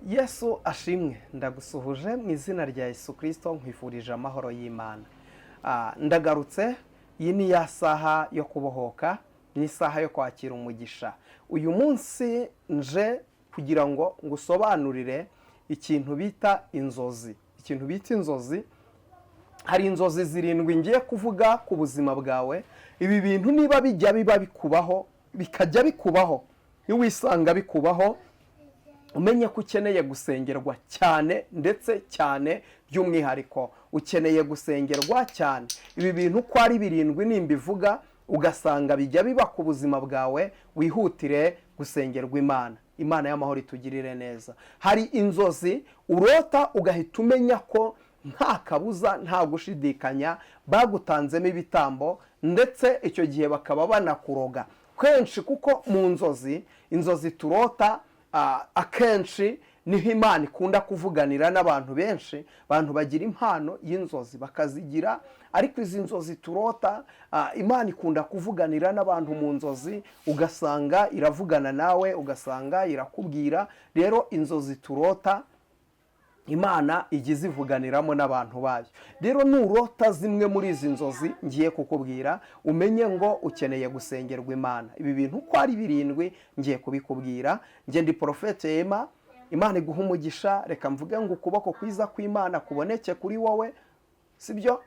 Yesu ashimwe. Ndagusuhuje mu izina rya Yesu Kirisito, nkwifurije amahoro y'Imana. Ndagarutse, iyi ni ya saha yo kubohoka, ni isaha yo kwakira umugisha. Uyu munsi nje kugira ngo ngusobanurire ikintu bita inzozi. Ikintu bita inzozi, hari inzozi zirindwi ngiye kuvuga ku buzima bwawe. Ibi bintu niba bijya biba bikubaho, bikajya bikubaho, niwisanga bikubaho, umenye ko ukeneye gusengerwa cyane, ndetse cyane by'umwihariko ukeneye gusengerwa cyane. Ibi bintu uko ari birindwi nimbivuga ugasanga bijya biba ku buzima bwawe, wihutire gusengerwa Imana. Imana y'amahoro itugirire neza. Hari inzozi urota ugahita umenya ko nta kabuza, nta gushidikanya, bagutanzemo ibitambo, ndetse icyo gihe bakaba banakuroga kenshi, kuko mu nzozi, inzozi turota akenshi niho Imana ikunda kuvuganira n'abantu benshi. Abantu bagira impano y'inzozi bakazigira, ariko izi nzozi turota, Imana ikunda kuvuganira n'abantu mu nzozi, ugasanga iravugana nawe, ugasanga irakubwira. Rero inzozi turota Imana ijya izivuganiramo n'abantu bayo. Rero nurota zimwe muri izi nzozi ngiye kukubwira, umenye ngo ukeneye gusengerwa Imana. Ibi bintu uko ari birindwi ngiye kubikubwira. Njye ndi Porofete Ema. Imana iguha umugisha. Reka mvuge ngo ukuboko kwiza kw'Imana kuboneke kuri wowe, sibyo?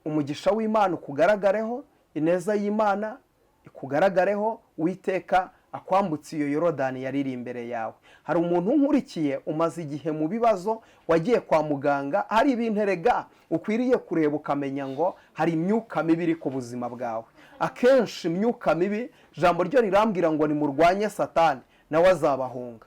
Umugisha w'Imana ukugaragareho, ineza y'Imana ikugaragareho, Uwiteka akwambutse iyo Yorodani yariri imbere yawe. Hari umuntu unkurikiye umaze igihe mu bibazo, wagiye kwa muganga. Hari ibintu erega ukwiriye kureba ukamenya ngo hari imyuka mibi iri ku buzima bwawe. Akenshi imyuka mibi, ijambo ryo rirambwira ngo nimurwanye Satani nawe azabahunga,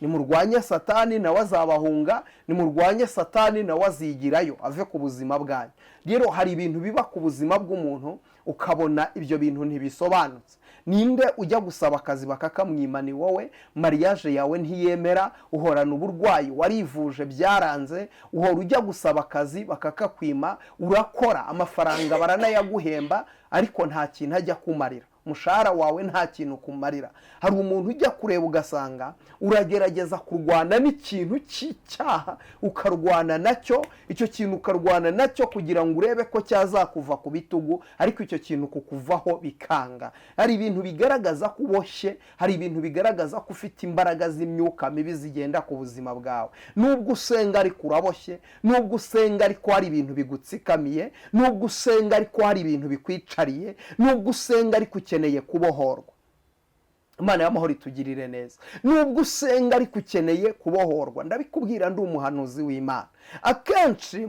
nimurwanye Satani nawe azabahunga, nimurwanye Satani nawe azigirayo ave ku buzima bwanyu. Rero hari ibintu biba ku buzima bw'umuntu ukabona ibyo bintu ntibisobanutse. Ninde ujya gusaba akazi bakakamwima? Ni wowe. Mariage yawe ntiyemera, uhorana uburwayi, warivuje byaranze, uhora ujya gusaba akazi bakakakwima, urakora amafaranga baranayaguhemba ariko nta kintu ajya kumarira, umushahara wawe nta kintu ukumarira. Hari umuntu ujya kureba ugasanga uragerageza kurwana n'ikintu cy'icyaha, ukarwana nacyo, icyo kintu ukarwana nacyo kugira ngo urebe ko cyazakuva ku bitugu, ariko icyo kintu kukuvaho bikanga. Hari ibintu bigaragaza ko uboshye, hari ibintu bigaragaza ko ufite imbaraga z'imyuka mibi zigenda ku buzima bwawe. Nubwo usenga ariko uraboshye, nubwo usenga ariko hari ibintu bigutsikamiye, nubwo usenga ariko hari ibintu bikwicariye, nubwo usenga ariko ukeneye kubohorwa. Imana y'amahoro itugirire neza. Nubwo usenga ariko ukeneye kubohorwa, ndabikubwira ndi umuhanuzi w'Imana. Akenshi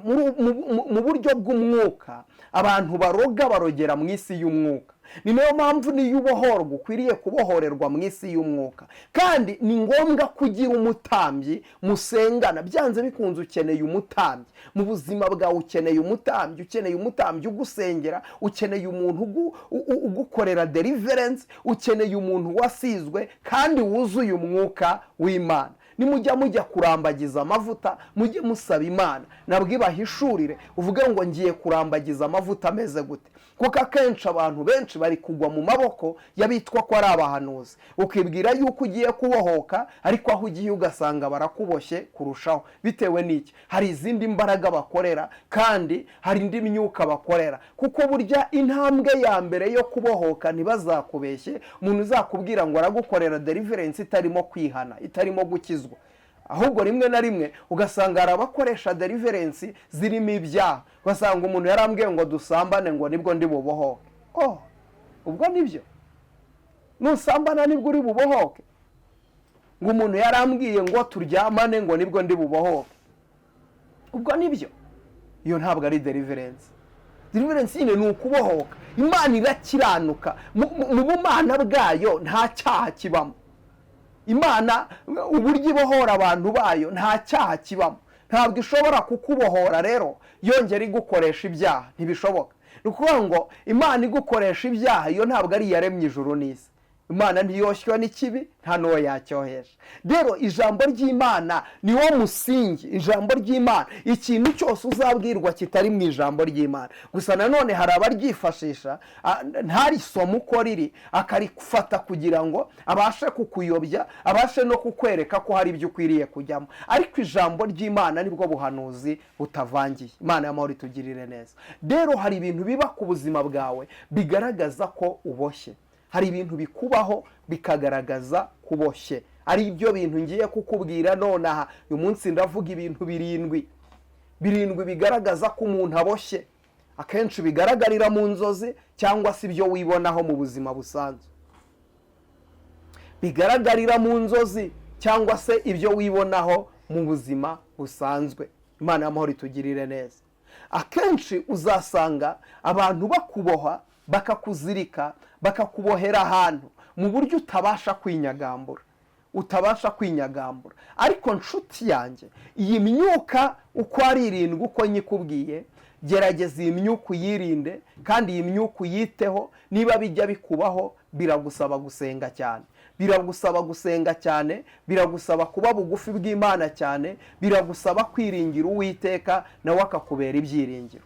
mu buryo bw'umwuka abantu baroga barogera mu isi y'umwuka. Ni nayo mpamvu niyo ubohorwa ukwiriye kubohorerwa mu isi y'umwuka, kandi ni ngombwa kugira umutambyi musengana. Byanze bikunze ukeneye umutambyi mu buzima bwawe, ukeneye umutambyi, ukeneye umutambyi ugusengera, ukeneye umuntu ugukorera deliverance, ukeneye umuntu wasizwe kandi wuzuye umwuka w'Imana. Nimujya mujya kurambagiza amavuta, mujye musaba Imana nabwo ibahishurire, uvuge ngo ngiye kurambagiza amavuta ameze gute? Kuko akenshi abantu benshi bari kugwa mu maboko y'abitwa ko ari abahanuzi, ukibwira yuko ugiye kubohoka, ariko aho ugiye ugasanga barakuboshye kurushaho. Bitewe n'iki? Hari izindi mbaraga bakorera kandi hari indi myuka bakorera. Kuko burya intambwe ya mbere yo kubohoka, ntibazakubeshye umuntu uzakubwira ngo aragukorera deliverance itarimo kwihana, itarimo gukizwa. Ahubwo rimwe na rimwe ugasanga hari abakoresha deliverance zirimo ibyaha, ugasanga umuntu yarambwiye ngo dusambane ngo nibwo ndi bubohoke. Oh, ubwo nibyo? Nusambana nibwo uri bubohoke? Ngo umuntu yarambwiye ngo turyamane ngo nibwo ndi bubohoke, ubwo nibyo? Iyo ntabwo ari deliverance. Deliverance nyine ni ukubohoka. Imana irakiranuka, mu bumana bwayo nta cyaha kibamo. Imana uburyo ibohora abantu bayo nta cyaha kibamo. Ntabwo ishobora kukubohora rero yongera igukoresha ibyaha, ntibishoboka. Ni ukuvuga ngo Imana igukoresha ibyaha, iyo ntabwo ari iyaremye ijuru n'isi. Imana ntiyoshywa n'ikibi, nta n'uwo yacyohesha. Rero ijambo ry'Imana ni wo musingi. Ijambo ry'Imana, ikintu cyose uzabwirwa kitari mu ijambo ry'Imana. Gusa nanone hari abaryifashisha, ntarisome uko riri, akarifata kugira ngo abashe kukuyobya, abashe no kukwereka ko hari ibyo ukwiriye kujyamo. Ariko ijambo ry'Imana nibwo buhanuzi butavangiye. Imana y'amahoro itugirire neza. Rero hari ibintu biba ku buzima bwawe bigaragaza ko uboshye. Hari ibintu bikubaho bikagaragaza kuboshye, ari byo bintu ngiye kukubwira nonaha. Uyu munsi ndavuga ibintu birindwi, birindwi bigaragaza ko umuntu aboshye. Akenshi bigaragarira mu nzozi cyangwa se ibyo wibonaho mu buzima busanzwe. Bigaragarira mu nzozi cyangwa se ibyo wibonaho mu buzima busanzwe. Imana y'amahoro itugirire neza. Akenshi uzasanga abantu bakuboha, bakakuzirika, bakakubohera ahantu mu buryo utabasha kwinyagambura, utabasha kwinyagambura. Ariko nshuti yanjye, iyi myuka uko ari irindwi uko nyikubwiye, gerageza iyi myuka uyirinde, kandi iyi myuka uyiteho. Niba bijya bikubaho, biragusaba gusenga cyane, biragusaba gusenga cyane, biragusaba kuba bugufi bw'Imana cyane, biragusaba kwiringira Uwiteka, nawe akakubera ibyiringiro.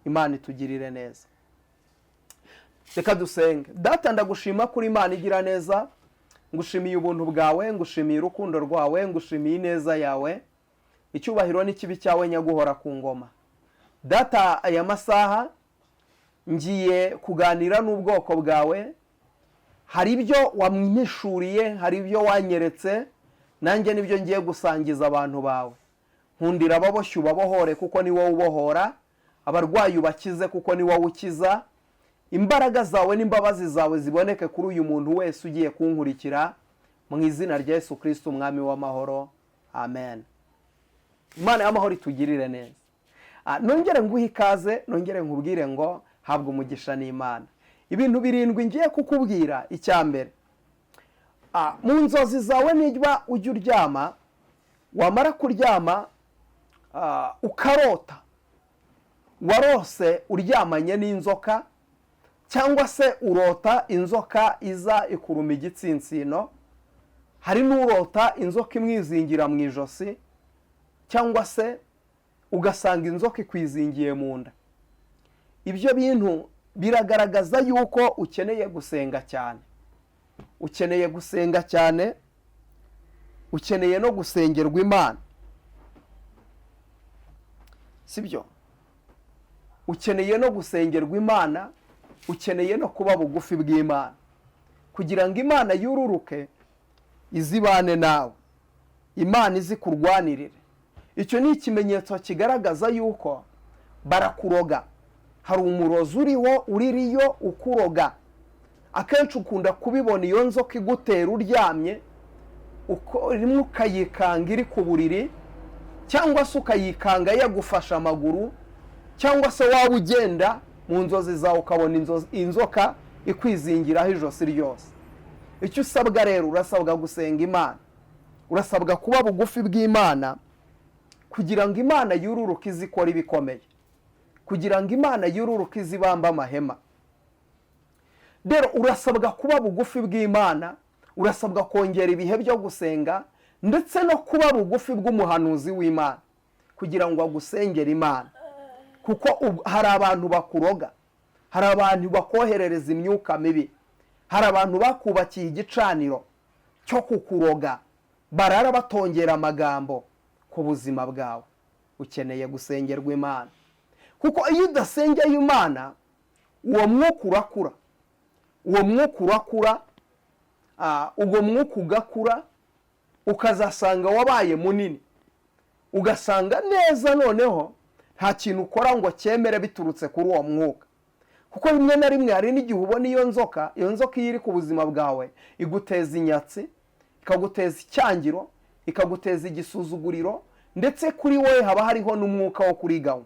Imana itugirire neza. Reka dusenge. Data, ndagushima kuri Imana igira neza. Ngushimiye ubuntu bwawe, ngushimiye urukundo rwawe, ngushimiye ineza yawe. Icyubahiro n'ikibi cyawe, nyaguhora ku ngoma. Data, aya masaha ngiye kuganira n'ubwoko bwawe. Hari ibyo wamwishuriye, hari ibyo wanyeretse, nanjye nibyo ngiye gusangiza abantu bawe. Nkundira ababoshye ubabohore, kuko ni wowe ubohora. Abarwayi ubakize, kuko ni wowe ukiza. Imbaraga zawe n'imbabazi zawe ziboneke kuri uyu muntu wese ugiye kunkurikira, mu izina rya Yesu Kirisiti Umwami w'amahoro, amen. Imana y'amahoro itugirire neza. Nongere nguhe ikaze, nongere nkubwire ngo habwa umugisha n'Imana. Ibintu birindwi ngiye kukubwira. Icya mbere, mu nzozi zawe, niba ujya uryama, wamara kuryama ukarota warose uryamanye n'inzoka, cyangwa se urota inzoka iza ikuruma igitsinsino, hari n'urota inzoka imwizingira mu ijosi, cyangwa se ugasanga inzoka ikwizingiye mu nda, ibyo bintu biragaragaza yuko ukeneye gusenga cyane. Ukeneye gusenga cyane, ukeneye no gusengerwa Imana, sibyo? Ukeneye no gusengerwa Imana, ukeneye no kuba bugufi bw'Imana kugira ngo Imana yururuke izibane nawe, Imana izi kurwanirire. Icyo ni ikimenyetso kigaragaza yuko barakuroga. Hari umurozi uriho, uririyo ukuroga. Akenshi ukunda kubibona iyo nzoka igutera uryamye, rimwe ukayikanga iri ku buriri, cyangwa se ukayikanga yagufashe amaguru, cyangwa se waba ugenda mu nzozi zawe ukabona inzoka ikwizingiraho ijosi ryose. Icyo usabwa rero, urasabwa gusenga Imana, urasabwa kuba bugufi bw'Imana kugira ngo Imana yururuke izi ikora ibikomeye, kugira ngo Imana yururuke izi ibamba amahema. Rero urasabwa kuba bugufi bw'Imana, urasabwa kongera ibihe byo gusenga, ndetse no kuba bugufi bw'umuhanuzi w'Imana kugira ngo agusengere Imana. Kuko hari abantu bakuroga, hari abantu bakoherereza imyuka mibi, hari abantu bakubakiye igicaniro cyo kukuroga, barara batongera amagambo ku buzima bwawe. Ukeneye gusengerwa Imana, kuko iyo udasengeye Imana, uwo mwuka urakura, uwo mwuka urakura, uwo mwuka ugakura, ukazasanga wabaye munini, ugasanga neza noneho nta kintu ukora ngo cyemere biturutse kuri uwo mwuka. Kuko rimwe na rimwe hari n'igihe ubona iyo nzoka, iyo nzoka iyo iri ku buzima bwawe iguteza inyatsi, ikaguteza icyangiro, ikaguteza igisuzuguriro, ndetse kuri wowe haba hariho n'umwuka wo kuriganywa.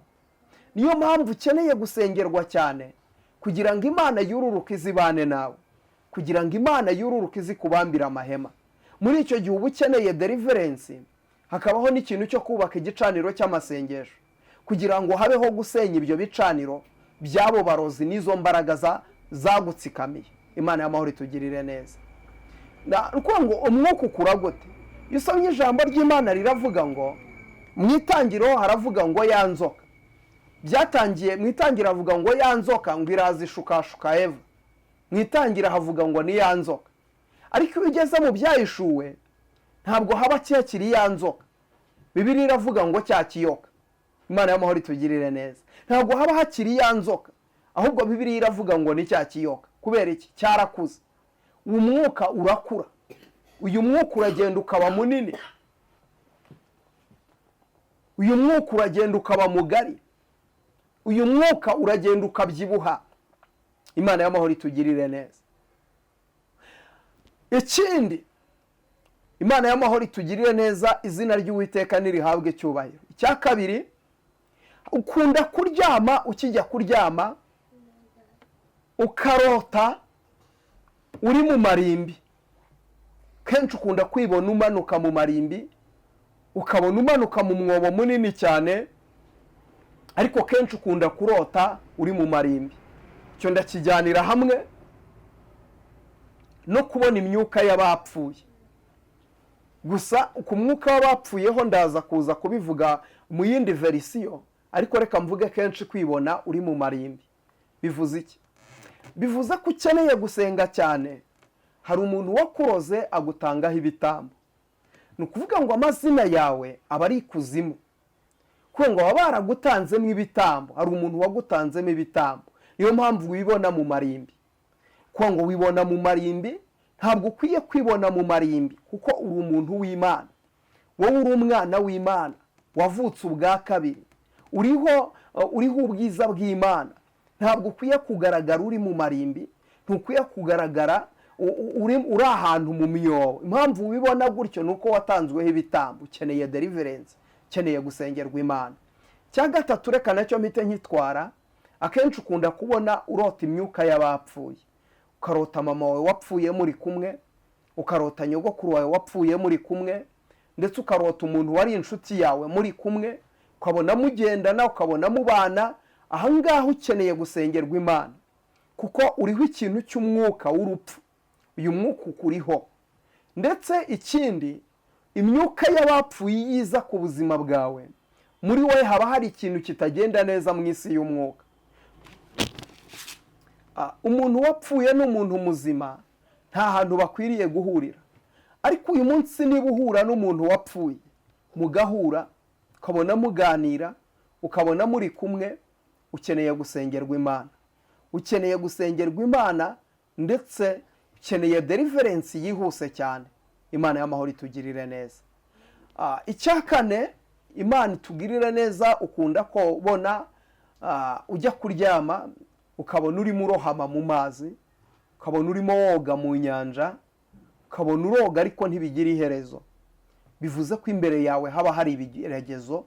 Niyo mpamvu ukeneye gusengerwa cyane kugira ngo Imana yururuke izibane nawe, kugira ngo Imana yururuke izi kubambira amahema. Muri icyo gihe uba ukeneye deliverance, hakabaho n'ikintu cyo kubaka igicaniro cy'amasengesho kugira ngo habeho gusenya ibyo bicaniro by'abo barozi n'izo mbaraga zagutsikamiye. Imana y'amahoro itugirire neza. Ni ukuvuga ngo umwuka ukura gute? Iyo usomye ijambo ry'Imana riravuga ngo mu itangiriro haravuga ngo ya nzoka, byatangiye mu itangiriro havuga ngo ya nzoka ngo iraza ishukashuka Eva. Mu itangira havuga ngo ni ya nzoka, ariko iyo ugeze mu byahishuwe ntabwo haba kiri ya nzoka. Bibiliya iravuga ngo cya kiyoka. Imana y'amahoro itugirire neza. Ntabwo haba hakiri ya nzoka, ahubwo Bibiliya iravuga ngo ni cya kiyoka. Kubera iki? Cyarakuze. Umwuka urakura, uyu mwuka uragenda ukaba munini, uyu mwuka uragenda ukaba mugari, uyu mwuka uragenda ukabyibuha. Imana y'amahoro itugirire neza. Ikindi, Imana y'amahoro itugirire neza, izina ry'Uwiteka nirihabwe icyubahiro. Icya kabiri, ukunda kuryama, ukijya kuryama ukarota uri mu marimbi. Kenshi ukunda kwibona umanuka mu marimbi, ukabona umanuka mu mwobo munini cyane, ariko kenshi ukunda kurota uri mu marimbi. Icyo ndakijyanira hamwe no kubona imyuka y'abapfuye. Gusa ku mwuka w'abapfuyeho ndaza kuza kubivuga mu yindi verisiyo, ariko reka mvuge kenshi kwibona uri mu marimbi. Bivuze iki? Bivuze ko ukeneye gusenga cyane. Hari umuntu wakuroze agutangaho ibitambo. Ni ukuvuga ngo amazina yawe aba ari ikuzimu, kuko ngo baba baragutanzemo ibitambo. Hari umuntu wagutanzemo ibitambo, niyo mpamvu wibona mu marimbi. Kuko ngo wibona mu marimbi, ntabwo ukwiye kwibona mu marimbi, kuko uri umuntu w'Imana. Wowe uri umwana w'Imana wavutse ubwa kabiri, uriho uriho ubwiza bw'Imana. Ntabwo ukwiye kugaragara uri mu marimbi, ntukwiye kugaragara uri ahantu mu myobo. Impamvu wibona gutyo ni uko watanzweho ibitambo. Ukeneye deliverance, ukeneye gusengerwa Imana. Icya gatatu, reka nacyo mpite nkitwara, akenshi ukunda kubona urota imyuka y'abapfuye. Ukarota mama wawe wapfuye muri kumwe, ukarota nyogokuru wawe wapfuye muri kumwe, ndetse ukarota umuntu wari inshuti yawe muri kumwe, ukabona mugendana, ukabona mubana. Ahangaha ukeneye gusengerwa Imana, kuko uriho ikintu cy'umwuka w'urupfu. Uyu mwuka ukuriho. Ndetse ikindi, imyuka y'abapfuye iyo iza ku buzima bwawe, muri wowe haba hari ikintu kitagenda neza mu isi y'umwuka. Umuntu wapfuye n'umuntu muzima nta hantu bakwiriye guhurira. Ariko uyu munsi niba uhura n'umuntu wapfuye, mugahura, ukabona muganira, ukabona muri kumwe, ukeneye gusengerwa Imana. Ukeneye gusengerwa Imana, ndetse ukeneye deliverance yihuse cyane. Imana y'amahoro itugirire neza. Icya kane, Imana itugirire neza, ukunda kubona ujya kuryama ukabona urimo urohama mu mazi, ukabona urimo woga mu nyanja, ukabona uroga ariko ntibigira iherezo. Bivuze ko imbere yawe haba hari ibigeragezo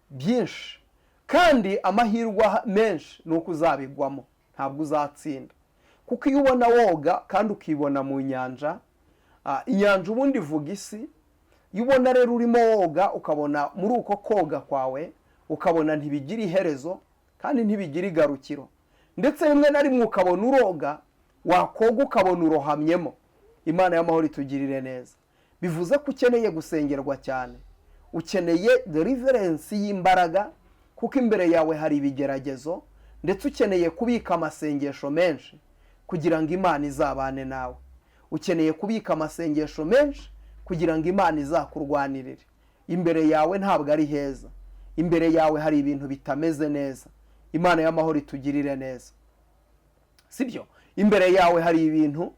byinshi, kandi amahirwe menshi ni uko uzabigwamo, ntabwo uzatsinda. Kuko iyo ubona woga kandi ukibona mu nyanja, inyanja ubundi ivuga isi. Iyo ubona rero urimo woga, ukabona muri uko koga kwawe, ukabona ntibigira iherezo kandi ntibigira igarukiro, ndetse rimwe na rimwe ukabona uroga, wakoga ukabona urohamyemo. Imana y'amahoro itugirire neza. Bivuze ko ukeneye gusengerwa cyane, ukeneye deliverance y'imbaraga, kuko imbere yawe hari ibigeragezo, ndetse ukeneye kubika amasengesho menshi kugira ngo Imana izabane nawe. Ukeneye kubika amasengesho menshi kugira ngo Imana izakurwanirire. Imbere yawe ntabwo ari heza, imbere yawe hari ibintu bitameze neza. Imana y'amahoro itugirire neza, sibyo? Imbere yawe hari ibintu,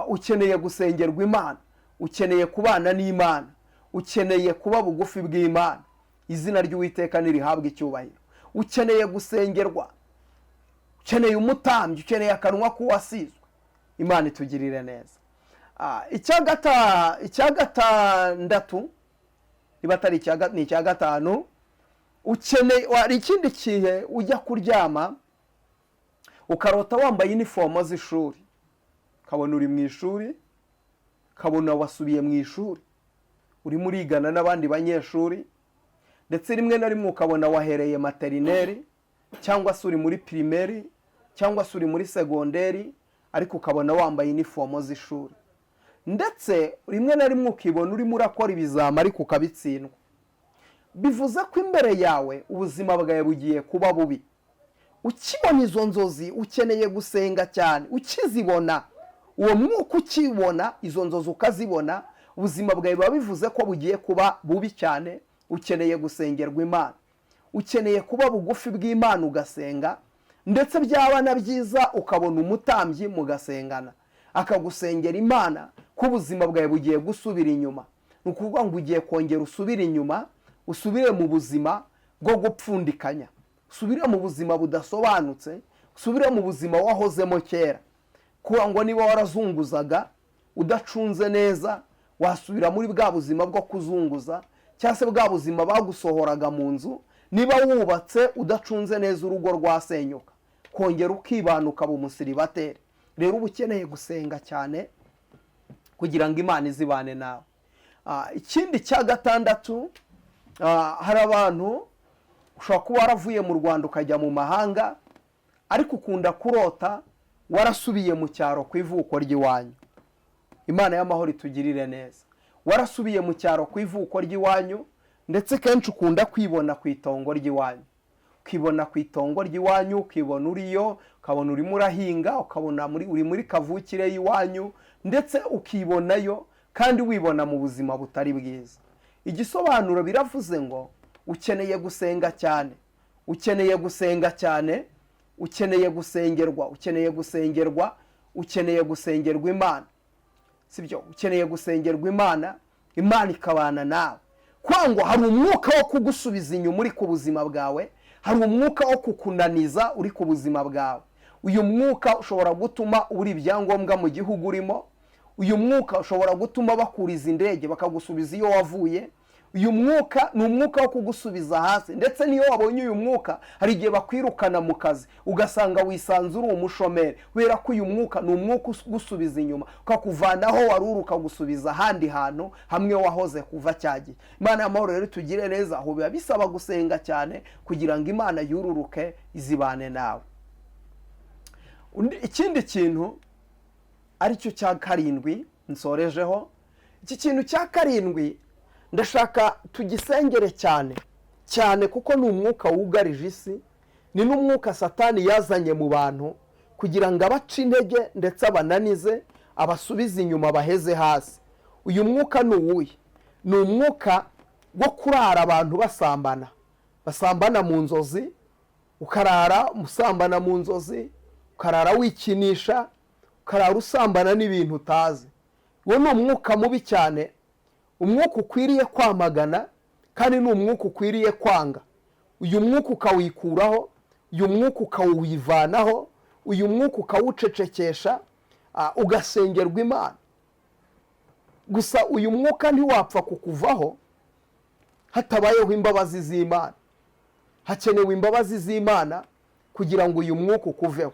ukeneye gusengerwa Imana, ukeneye kubana n'Imana, ukeneye kuba bugufi bw'Imana. Izina ry'Uwiteka nirihabwe icyubahiro. Ukeneye gusengerwa, ukeneye umutambyi, ukeneye akanwa k'uwasizwe. Imana itugirire neza. Icya gatandatu, niba atari ni icya gatanu, ukeneye, hari ikindi gihe ujya kuryama ukarota wambaye inifomo z'ishuri, ukabona uri mu ishuri, ukabona wasubiye mu ishuri, urimo urigana n'abandi banyeshuri, ndetse rimwe na rimwe ukabona wahereye maternelle, cyangwa se uri muri primaire, cyangwa se uri muri secondaire. Ariko ukabona wambaye inifomo z'ishuri, ndetse rimwe na rimwe ukibona urimo urakora ibizami ariko ukabitsindwa. Bivuze ko imbere yawe ubuzima bwawe bugiye kuba bubi. Ukibona izo nzozi, ukeneye gusenga cyane. Ukizibona, uwo mwuka, ukibona izo nzozi, ukazibona, ubuzima bwawe biba bivuze ko bugiye kuba bubi cyane. Ukeneye gusengerwa Imana, ukeneye kuba bugufi bw'Imana ugasenga, ndetse byaba na byiza ukabona umutambyi mugasengana, akagusengera Imana, ko ubuzima bwawe bugiye gusubira inyuma. Ni ukuvuga ngo ugiye kongera usubire inyuma, usubire mu buzima bwo gupfundikanya, usubire mu buzima budasobanutse, usubire mu buzima wahozemo kera. Kuba ngo niba warazunguzaga udacunze neza, wasubira muri bwa buzima bwo kuzunguza, cyangwa se bwa buzima bagusohoraga mu nzu. Niba wubatse udacunze neza, urugo rwasenyuka, kongera ukibana ukaba umusiribateri. Rero uba ukeneye gusenga cyane kugira ngo Imana izibane nawe. Ikindi cya gatandatu, hari abantu ushobora kuba waravuye mu Rwanda ukajya mu mahanga, ariko ukunda kurota warasubiye mu cyaro ku ivuko ry'iwanyu. Imana y'amahoro itugirire neza. Warasubiye mu cyaro ku ivuko ry'iwanyu, ndetse kenshi ukunda kwibona ku itongo ry'iwanyu, ukibona ku itongo ry'iwanyu, ukibona uriyo, ukabona urimo urahinga, ukabona uri muri kavukire y'iwanyu, ndetse ukibonayo kandi wibona mu buzima butari bwiza. Igisobanuro biravuze ngo ukeneye gusenga cyane, ukeneye gusenga cyane, ukeneye gusengerwa, ukeneye gusengerwa, ukeneye gusengerwa Imana, sibyo? Ukeneye gusengerwa Imana, Imana ikabana nawe. Kuko ngo hari umwuka wo kugusubiza inyuma uri ku buzima bwawe, hari umwuka wo kukunaniza uri ku buzima bwawe. Uyu mwuka ushobora gutuma ubura ibyangombwa mu gihugu urimo. Uyu mwuka ushobora gutuma bakuriza indege bakagusubiza iyo wavuye. Uyu mwuka ni umwuka wo kugusubiza hasi. Ndetse n'iyo wabonye uyu mwuka, hari igihe bakwirukana mu kazi, ugasanga wisanze uri umushomeri, kubera ko uyu mwuka ni umwuka ugusubiza inyuma, ukakuvanaho wari uri, ukagusubiza ahandi hantu hamwe wahoze kuva cya gihe. Imana y'amahoro rero tugire neza. Aho biba bisaba gusenga cyane kugira ngo Imana yururuke izibane nawe. Ikindi kintu aricyo cya karindwi nsorejeho, iki kintu cya karindwi ndashaka tugisengere cyane cyane, kuko ni umwuka wugarije isi, ni n'umwuka Satani yazanye mu bantu kugira ngo abace intege, ndetse abananize, abasubize inyuma, baheze hasi. Uyu mwuka ni uwuhe? Ni umwuka wo kurara abantu basambana, basambana mu nzozi. Ukarara usambana mu nzozi, ukarara wikinisha, ukarara usambana n'ibintu utazi. Uwo ni umwuka mubi cyane, umwuka ukwiriye kwamagana, kandi ni umwuka ukwiriye kwanga. Uyu mwuka ukawikuraho, uyu mwuka ukawivanaho, uyu mwuka ukawucecekesha, ugasengerwa Imana. Gusa uyu mwuka ntiwapfa kukuvaho hatabayeho imbabazi z'Imana. Hakenewe imbabazi z'Imana kugira ngo uyu mwuka ukuveho.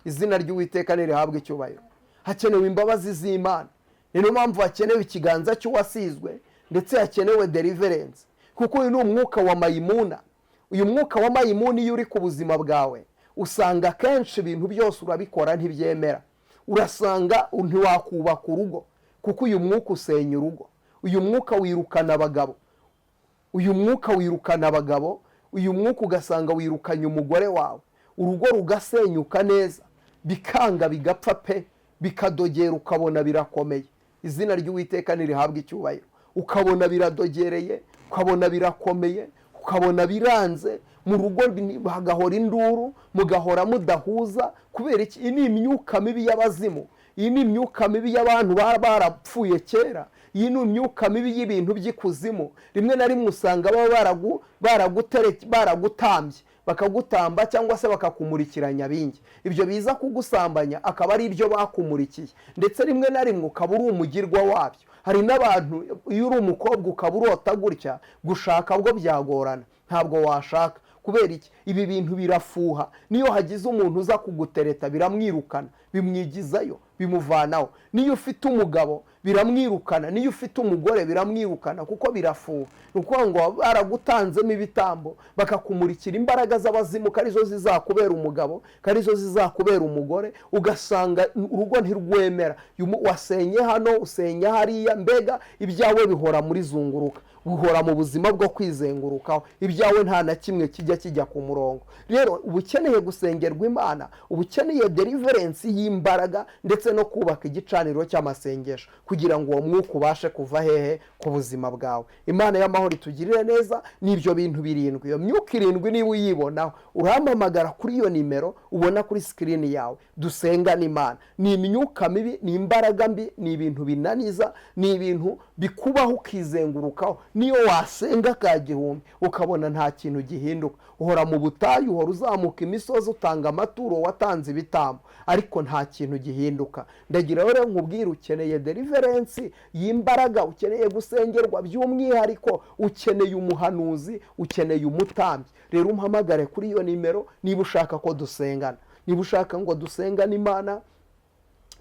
Izina ry'Uwiteka ntirihabwe icyubahiro. Hakenewe imbabazi z'Imana. Niyo mpamvu hakenewe ikiganza cy'uwasizwe, ndetse hakenewe deliverance, kuko uyu ni umwuka wa mayimuna. Uyu mwuka wa mayimuna iyo uri ku buzima bwawe, usanga akenshi ibintu byose urabikora ntibyemera. Urasanga ntiwakubaka urugo, kuko uyu mwuka usenya urugo. Uyu mwuka wirukana abagabo, uyu mwuka wirukana abagabo. Uyu mwuka ugasanga wirukanye umugore wawe, urugo rugasenyuka neza, bikanga, bigapfa pe, bikadogera, ukabona birakomeye. Izina ry'Uwiteka ntirihabwe icyubahiro. Ukabona biradogereye, ukabona birakomeye, ukabona biranze mu rugo, hagahora induru, mugahora mudahuza. Kubera iki? Iyi ni imyuka mibi y'abazimu, iyi ni imyuka mibi y'abantu baba barapfuye kera, iyi ni imyuka mibi y'ibintu by'ikuzimu. Rimwe na rimwe usanga baba baragutambye, bakagutamba cyangwa se bakakumurikira nyabingi. Ibyo biza kugusambanya akaba ari ibyo bakumurikiye, ndetse rimwe na rimwe ukaba uri umugirwa wabyo. Hari n'abantu, iyo uri umukobwa ukaba urota gutya, gushaka bwo byagorana, ntabwo washaka. Kubera iki? Ibi bintu birafuha. Niyo hagize umuntu uza kugutereta, biramwirukana, bimwigizayo. Bimuvanaho. Niyo ufite umugabo biramwirukana, niyo ufite umugore biramwirukana, kuko birafuha. Ni ukuvuga ngo baragutanzemo ibitambo, bakakumurikira imbaraga z'abazimu ko arizo zizakubera umugabo, ko arizo zizakubera umugore, ugasanga urugo ntirwemera. Wasenye hano, usenya hariya, mbega ibyawe bihora muri zunguruka, uhora mu buzima bwo kwizengurukaho, ibyawe nta na kimwe kijya ku murongo. Rero uba ukeneye gusengerwa Imana, uba ukeneye deliverance y'imbaraga ndetse no kubaka igicaniro cy'amasengesho kugira ngo uwo mwuka ubashe kuva hehe ku buzima bwawe. Imana y'amahoro itugirire neza. N'ibyo bintu birindwi, iyo myuka irindwi, niba uyibonaho urampamagara kuri iyo nimero ubona kuri screen yawe, dusengane Imana. Ni imyuka mibi, ni imbaraga mbi, ni ibintu binaniza, ni ibintu bikubaho ukizengurukaho. Niyo wasenga ka gihumbi ukabona nta kintu gihinduka, uhora mu butayu, uhora uzamuka imisozi, utanga amaturo, watanze ibitambo, ariko nta kintu gihinduka. Ndagira rero nkubwire, ukeneye deliverance y'imbaraga, ukeneye gusengerwa by'umwihariko, ukeneye umuhanuzi, ukeneye umutambyi. Rero umpamagare kuri iyo nimero niba ushaka ko dusengana. Niba ushaka ngo dusengane Imana,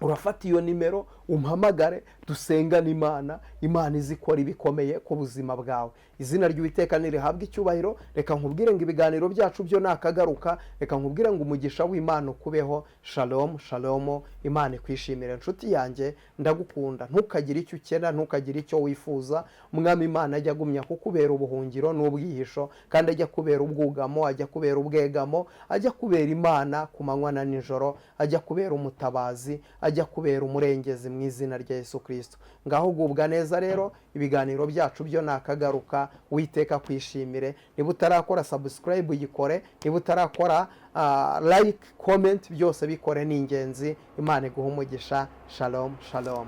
urafata iyo nimero umpamagare, dusengane Imana. Imana izi ikora ibikomeye ku buzima bwawe. Izina ry'Uwiteka ntirihabwe icyubahiro. Reka nkubwire ngo ibiganiro byacu byo nakagaruka. Reka nkubwire ngo umugisha w'Imana ukubeho. Shalom, shalom. Imana ikwishimire, inshuti yanjye, ndagukunda. Ntukagire icyo ukena, ntukagire icyo wifuza. Umwami Imana ajya agumya kukubera ubuhungiro n'ubwihisho, kandi ajya kubera ubwugamo, ajya kubera ubwegamo, ajya kubera Imana ku manywa na nijoro, ajya kubera umutabazi, ajya kubera umurengezi, mu izina rya Yesu Kirisito. Ngaho gubwa neza rero, ibiganiro byacu byo nakagaruka. Witeka kwishimire. Niba utarakora subscribe uyikore, niba utarakora like, comment, byose bikore, ni ingenzi. Imana iguha umugisha. Shalom, shalom.